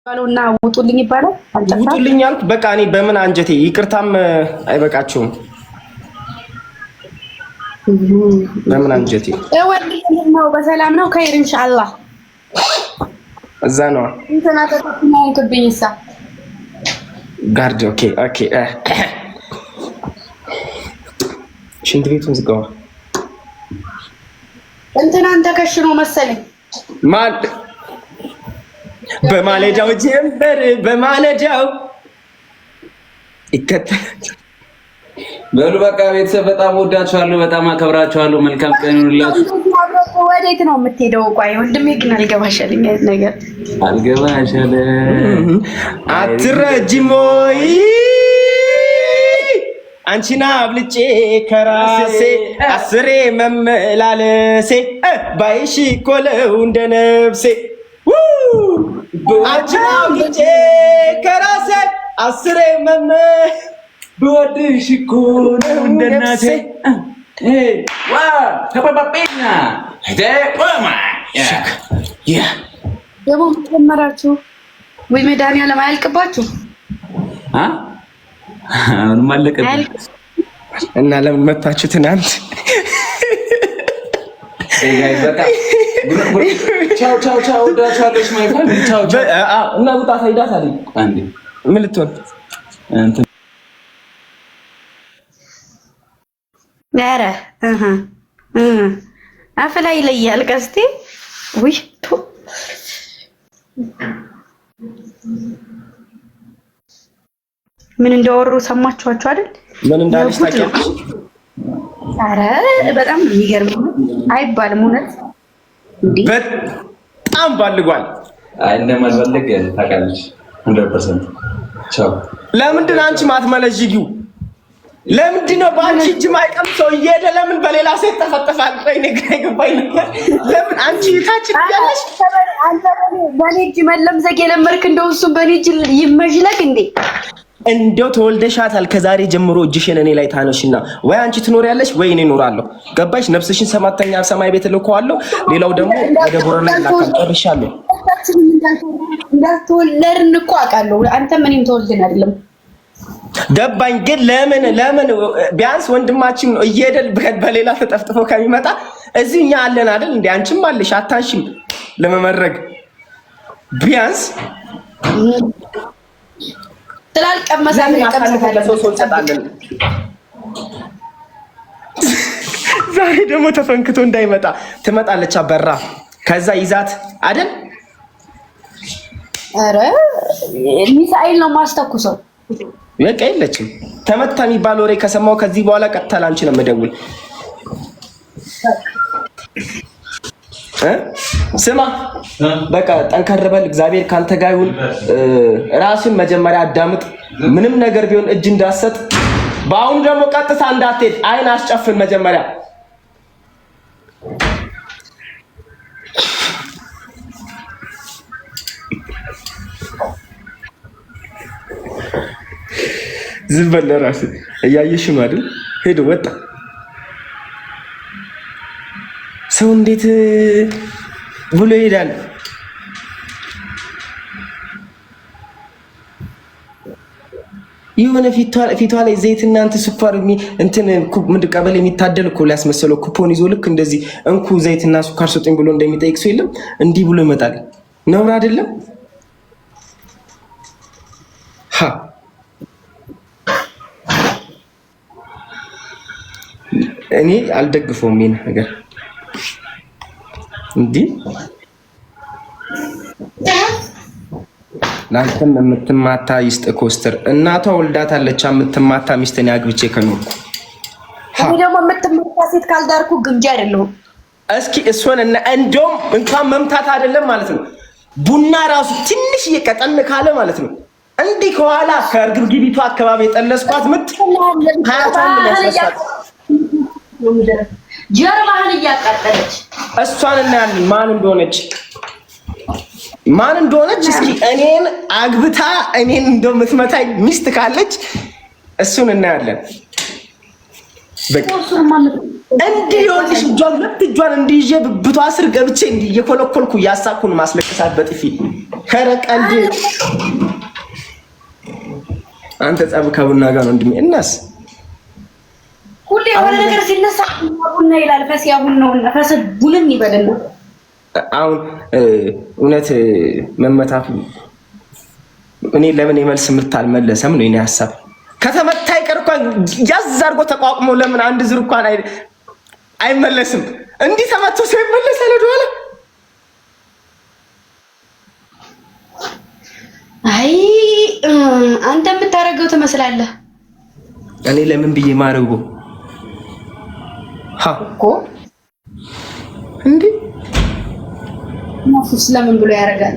የሚባለው እና ውጡልኝ ይባላል። ውጡልኝ አልኩ። በቃ እኔ በምን አንጀቴ ይቅርታም አይበቃቸውም። በምን አንጀቴ ነው። በሰላም ነው። ከይር ኢንሻአላህ። እዛ ነው እንትና ተጠቅመውክብኝ እሳ ጋርድ። Okay, okay። ሽንት ቤቱን ዝጋዋ። እንትናን ተከሽኖ መሰለኝ። ማን በማለዳው ጀንበር በማለዳው ይከተላል። በሉ በቃ ቤተሰብ በጣም ወዳችኋለሁ፣ በጣም አከብራችኋለሁ። መልካም ቀን ይሁንላችሁ። ወዴት ነው የምትሄደው? ቆይ ወንድሜ ግን አልገባሻልኝ አይነት ነገር አልገባሻለ። አትረጂም ወይ አንቺና አብልጬ ከራሴ አስሬ መመላለሴ ባይሽ ኮለው እንደ ነፍሴ። አንቺና አብልጬ ከራሴ አስሬ መመ ብወድሽ እኮ ነው እንደ እናቴ ዋ ተባባቤና ተቆማ። ደግሞ መጀመራችሁ ወይ መድኃኒዓለም አያልቅባችሁ። አሁንም አለቀብኝ። እና ለምን መታችሁ ትናንት? ቻው ቻው ቻው፣ ወዳችኋለሁ። My family ቻው ቻው። እና ውጣ ሳይዳት አለኝ። አንዴ ምን ልትሆን? እንትን። ኧረ አፍ ላይ ይለያል። ቀስቴ ውይ ቱ ምን እንዳወሩ ሰማችኋቸው አይደል? ምን እንዳለች ታውቂያለሽ? ኧረ በጣም ነው የሚገርመው። አይባልም እውነት እንዴ! በጣም ባልጓል። አይ እንደማልፈልግ ታውቃለች። 100%። ቻው። ለምንድን አንቺ ማትመለዥጊው? ለምንድን ነው በአንቺ እጅ ማይቀም ሰው እየሄደ ለምን በሌላ ሴት ተፈጠፋል? ቆይ እኔ ግራ የገባኝ ነገር ለምን አንቺ ታችን እያለሽ አንተ በኔ እጅ መለምዘግ የለመድክ እንደው እሱም በኔ እጅ ይመዥለግ እንዴ? እንደው ተወልደሻታል። ከዛሬ ጀምሮ እጅሽን እኔ ላይ ታነሽና ወይ አንቺ ትኖሪያለሽ ወይ እኔ እኖራለሁ። ገባሽ? ነፍስሽን ሰባተኛ ሰማይ ቤት እልከዋለሁ። ሌላው ደግሞ ወደ ቦረና ይላካል። ጨርሻለሁ። እንዳልተወለድን እኮ አውቃለሁ። አንተም እኔም ተወልደን አይደለም። ገባኝ። ግን ለምን ለምን ቢያንስ ወንድማችን ነው እየሄደ በሌላ ተጠፍጥፎ ከሚመጣ እዚህ እኛ አለን አይደል? እንዴ አንቺም አለሽ አታንሽም ለመመረግ ቢያንስ ስላልቀመሰ አሳልፈን ለሰው ሰው እንሰጣለን። ዛሬ ደግሞ ተፈንክቶ እንዳይመጣ ትመጣለች። አበራ ከዛ ይዛት አይደል? ኧረ ሚሳኤል ነው ማስተኩሰው። በቃ የለችም። ተመታ የሚባል ወሬ ከሰማሁ ከዚህ በኋላ ቀጥታ ላንቺ ነው የምደውል። ስማ በቃ ጠንከር በል፣ እግዚአብሔር ካንተ ጋር ይሁን። ራስን መጀመሪያ አዳምጥ። ምንም ነገር ቢሆን እጅ እንዳሰጥ። በአሁኑ ደግሞ ቀጥታ እንዳትሄድ፣ አይን አስጨፍን መጀመሪያ። ዝም በል ለራስህ። እያየሽ ነው አይደል? ሄዶ ወጣ። ሰው እንዴት ብሎ ይሄዳል? የሆነ ፊቷ ላይ ዘይት እናንተ ስኳር እንትን ምንድን ቀበሌ የሚታደል እኮ ሊያስመሰለው ኩፖን ይዞ ልክ እንደዚህ እንኩ ዘይትና ስኳር ስጡኝ ብሎ እንደሚጠይቅ ሰው የለም። እንዲህ ብሎ ይመጣል። ነውር አይደለም። ሀ እኔ አልደግፈውም ይሄን ነገር እንዲህ። ለአንተም የምትማታ ይስጥ ኮስትር። እናቷ ወልዳታለች። የምትማታ ሚስትን አግብቼ ከኖርኩ እኔ ደግሞ የምትማታ ሴት ካልዳርኩ ግምጃ አይደለሁም። እስኪ እሱን እና እንደውም እንኳን መምታት አይደለም ማለት ነው፣ ቡና ራሱ ትንሽ እየቀጠን ካለ ማለት ነው እንዲህ ከኋላ ከእርግብግቢቷ አካባቢ የጠለስኳት ምት ሀያቷን ያስረሳት። ጀርባህን እያቃጠለች እሷን እናያለን ማን እንደሆነች ማን እንደሆነች። እስኪ እኔን አግብታ እኔን እንደምትመታኝ ሚስት ካለች እሱን እናያለን። በቃ እንዲህ ይኸውልሽ፣ እጇን ሁለት እጇን እንዲህ ይዤ ብብቷ ስር ገብቼ እንዲህ እየኮለኮልኩ እያሳኩን ማስለቅሳት በጥፊ። ኧረ ቀልድ አንተ ጸብ ከቡና ጋር ነው ወንድሜ። እናስ ሁሌ የሆነ ነገር ሲነሳ ቡና ይላል። ፈስ ያ ቡናውና ፈስ ቡንን ይበልና አሁን እውነት መመታቱ እኔ ለምን የመልስ ምት አልመለሰም ነው የእኔ ሀሳብ። ከተመታ ይቀር እንኳን ያዝ አድርጎ ተቋቁሞ ለምን አንድ ዙር እንኳን አይመለስም? እንዲህ ተመቶ ሰው ይመለሳል ወደኋላ? አይ አንተ የምታደርገው ትመስላለህ። እኔ ለምን ብዬ ማድረጉ እኮ እንዴ እሱስ ለምን ብሎ ያደርጋል?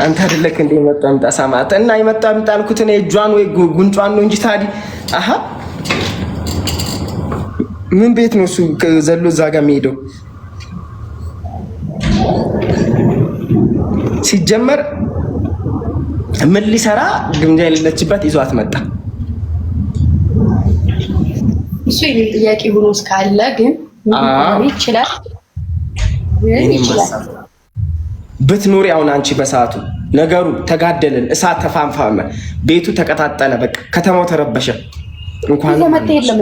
አንተ አይደለክ እንዴ የመጣው ይምጣ ሳማት እና የመጣው ይምጣ አልኩት እኔ እጇን ወይ ጉንጯን ነው እንጂ ታዲ አሃ ምን ቤት ነው እሱ ዘሎ እዛ ጋር የሚሄደው? ሲጀመር ምን ሊሰራ ግምጃ የሌለችበት ይዟት መጣ። እሱ የኔም ጥያቄ ሆኖ እስካለ ግን ይችላል ይችላል ብትኖሪ አሁን አንቺ በሰዓቱ ነገሩ ተጋደልን፣ እሳት ተፋንፋመ፣ ቤቱ ተቀጣጠለ፣ በቃ ከተማው ተረበሸ። እንኳን የለም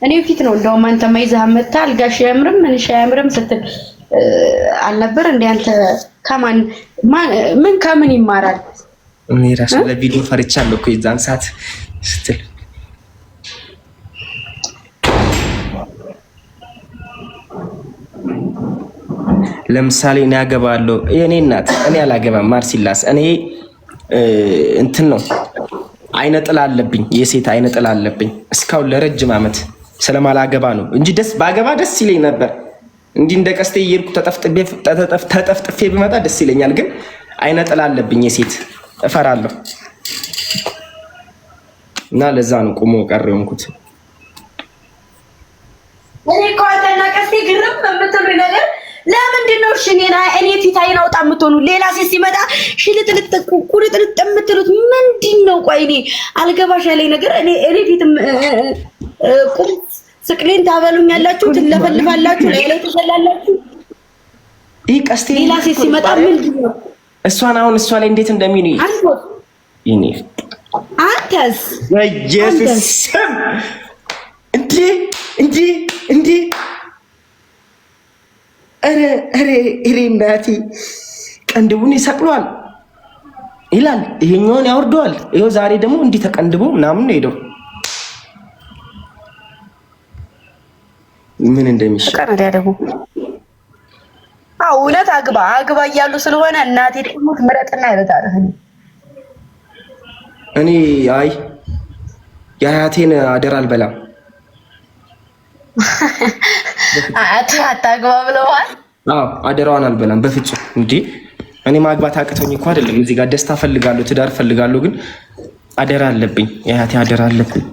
እኔ ፊት ነው እንደውም አንተ ይዘህ መታ አልጋሽ አያምርም ምንሽ አያምርም ስትል አልነበር እንደ አንተ ከማን ምን ከምን ይማራል? እኔ ራሱ ለቪዲዮ ፈርቻለሁ እኮ የዛን ሰዓት ስትል ለምሳሌ እኔ አገባለሁ። የእኔ እናት እኔ አላገባም። ማርሲላስ እኔ እንትን ነው አይነ ጥላ አለብኝ፣ የሴት አይነ ጥላ አለብኝ። እስካሁን ለረጅም ዓመት ስለማላገባ ነው እንጂ ደስ ባገባ ደስ ይለኝ ነበር። እንዲህ እንደ ቀስቴ እየሄድኩ ተጠፍጥፌ ብመጣ ደስ ይለኛል። ግን አይነ ጥላ አለብኝ፣ የሴት እፈራለሁ። እና ለዛ ነው ቆሞ ቀር የሆንኩት። እኔ እኮ አንተና ቀስቴ ግርም የምትሉኝ ነገር ለምንድን ነው? እሺ እኔ ፊት አይን አውጣ የምትሆኑ ሌላ ሴት ሲመጣ ሽልጥልጥ ቁርጥልጥ የምትሉት ምንድን ነው? ቆይ እኔ አልገባሽ ያለኝ ነገር እኔ ፊት ቁም ስቅሌን ታበሉኛላችሁ፣ ትለፈልፋላችሁ፣ ላይ ላይ ትዘላላችሁ። ይህ ቀስቴ ሌላ ሴት ሲመጣ ምንድን ነው? እሷን አሁን እሷ ላይ እንዴት እንደሚሉ ይኔ አንተስ በኢየሱስ ስም እንዴ እንዴ እንዴ ኧረ ኧረ ኧረ እናቴ ቀንድቡን ይሰቅሏል ይላል፣ ይሄኛውን ያወርደዋል። ይኸው ዛሬ ደግሞ እንዲህ ተቀንድቦ ምናምን ነው ሄደው ምን እንደሚሻል ደግሞ እውነት አግባ አግባ እያሉ ስለሆነ እናቴ ትሙት ምረጥና ይለታል። እኔ አይ የአያቴን አደራ አልበላም። አታግባ ብለዋል። አዎ አደራዋን አልበላም በፍጹም። እንዲ እኔ ማግባት አቅቶኝ እኮ አይደለም። እዚህ ጋር ደስታ ፈልጋለሁ፣ ትዳር ፈልጋለሁ፣ ግን አደራ አለብኝ። የአያቴ አደራ አለብኝ።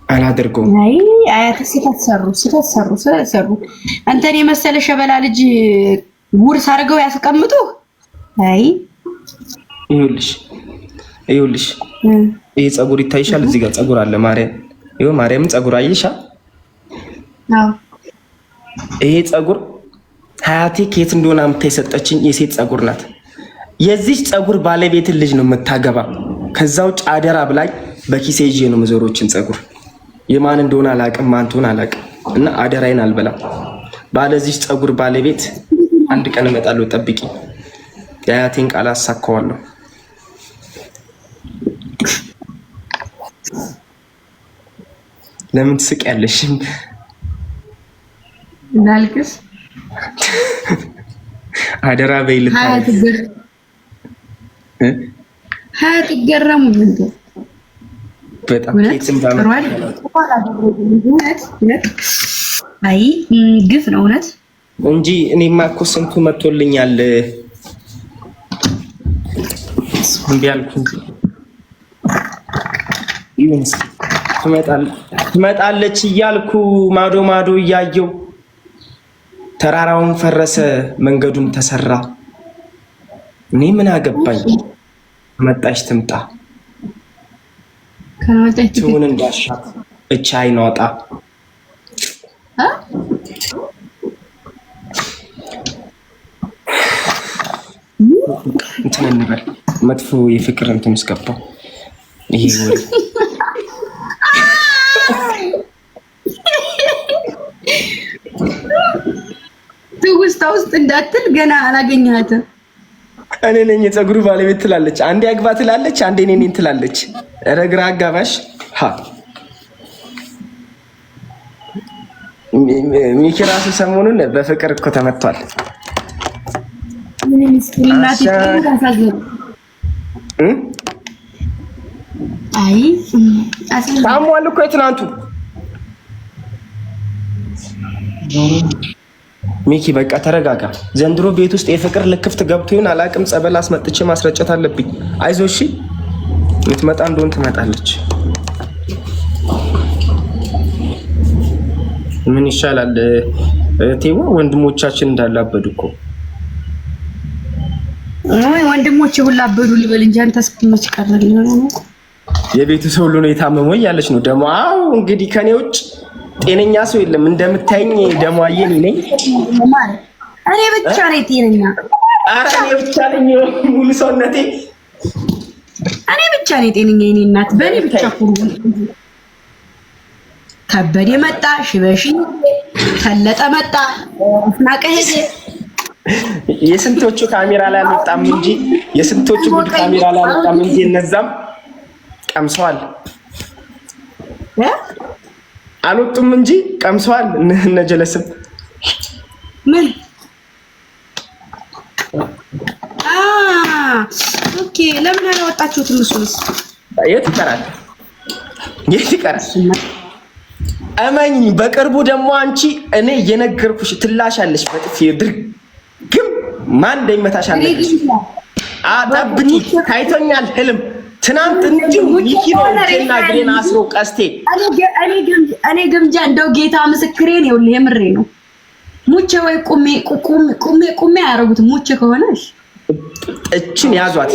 አላደርገውም። አይ አያቴ ስህተት ሰሩ፣ ስህተት ሰሩ፣ ስህተት ሰሩ። አንተን የመሰለ ሸበላ ልጅ ውርስ አድርገው ያስቀምጡ። አይ ይኸውልሽ፣ ይኸውልሽ ይሄ ፀጉር ይታይሻል? እዚህ ጋር ፀጉር አለ። ማርያም፣ ይኸው ማርያምን ፀጉር አይሻ? ይሄ ፀጉር ሀያቴ ከየት እንደሆነ አምታ የሰጠችኝ የሴት ፀጉር ናት። የዚች ፀጉር ባለቤትን ልጅ ነው የምታገባ። ከዛ ውጭ አደራ ብላኝ በኪሴ ይዤ ነው መዞሮችን ፀጉር የማን እንደሆነ አላቅም፣ ማን ትሆን አላቅም። እና አደራይን አልበላም። ባለዚች ፀጉር ባለቤት አንድ ቀን እመጣለሁ፣ ጠብቂ። የአያቴን ቃል አሳካዋለሁ። ለምን ትስቂያለሽ? ላልቅስ። አደራ በይ። ሀያት ይገረሙ በጣም አይ ግፍ ነው እውነት እንጂ እኔማ እኮ ስንቱ መቶልኛል። እምቢ አልኩ እንጂ ይሁን ትመጣለች እያልኩ ማዶ ማዶ እያየው ተራራውን ፈረሰ፣ መንገዱም ተሰራ። እኔ ምን አገባኝ? መጣች ትምጣ፣ ትሁን እንዳሻት። እቻ አይናወጣ እንትን እንበል። መጥፎ የፍቅር እንትን ውስጥ ገባሁ። ይሄ ወሬ ትውስታ ውስጥ እንዳትል ገና አላገኘሃትም። እኔ ነኝ የፀጉሩ ባለቤት ትላለች። አንዴ አግባ ትላለች፣ አንዴ እኔ ነኝ ትላለች። ኧረ ግራ አጋባሽ። ሚኪ ራሱ ሰሞኑን በፍቅር እኮ ተመቷል። ታሟል እኮ የትናንቱ ሚኪ። በቃ ተረጋጋ። ዘንድሮ ቤት ውስጥ የፍቅር ልክፍት ገብቶ ይሁን አላቅም፣ ጸበል አስመጥቼ ማስረጨት አለብኝ። አይዞህ እሺ። የምትመጣ እንደሆን ትመጣለች። ምን ይሻላል ቴዋ፣ ወንድሞቻችን እንዳላበዱ እኮ ወይ ወንድሞቼ ሁላ አበዱ ልበል እንጂ አንተ እስክትመች ቀረልኝ። የቤቱ ሰው ሁሉ ነው የታመመው እያለች ነው ደግሞ። አዎ እንግዲህ ከኔ ውጭ ጤነኛ ሰው የለም። እንደምታይኝ ደሞ አየን ነኝ። እኔ ብቻ ነኝ ጤነኛ። ኧረ እኔ ብቻ ነኝ ሙሉ ሰውነቴ። እኔ ብቻ ነኝ ጤነኛ። የእኔ እናት በእኔ ብቻ ኩሩ። ከበደ መጣ፣ ሽበሺ ፈለጠ መጣ፣ አስናቀ ሄደ። የስንቶቹ ካሜራ ላይ አልወጣም እንጂ የስንቶቹ ጉድ ካሜራ ላይ አልወጣም እንጂ እነዛም ቀምሰዋል። አልወጡም እንጂ ቀምሰዋል። እነ ጀለስም ምን okay፣ ለምን አላወጣችሁትም? እሱንስ የት ይቀራል? የት ይቀራል? እመኝ፣ በቅርቡ ደግሞ አንቺ እኔ የነገርኩሽ ትላሻለሽ በጥፊ ድርግም ማን እንደሚመታሽ አለሽ። ጠብቂ፣ ታይቶኛል ህልም ትናንት እንዲሁ ሚኪ ነው እጄና እግሬን አስሮ ቀስቴ። እኔ ግምጃ እንደው ጌታ ምስክሬን ይኸውልህ፣ የምሬ ነው። ሙቼ ወይ ቁሜ ቁሜ ቁሜ አያደርጉትም። ሙቼ ከሆነ እችን ያዟት።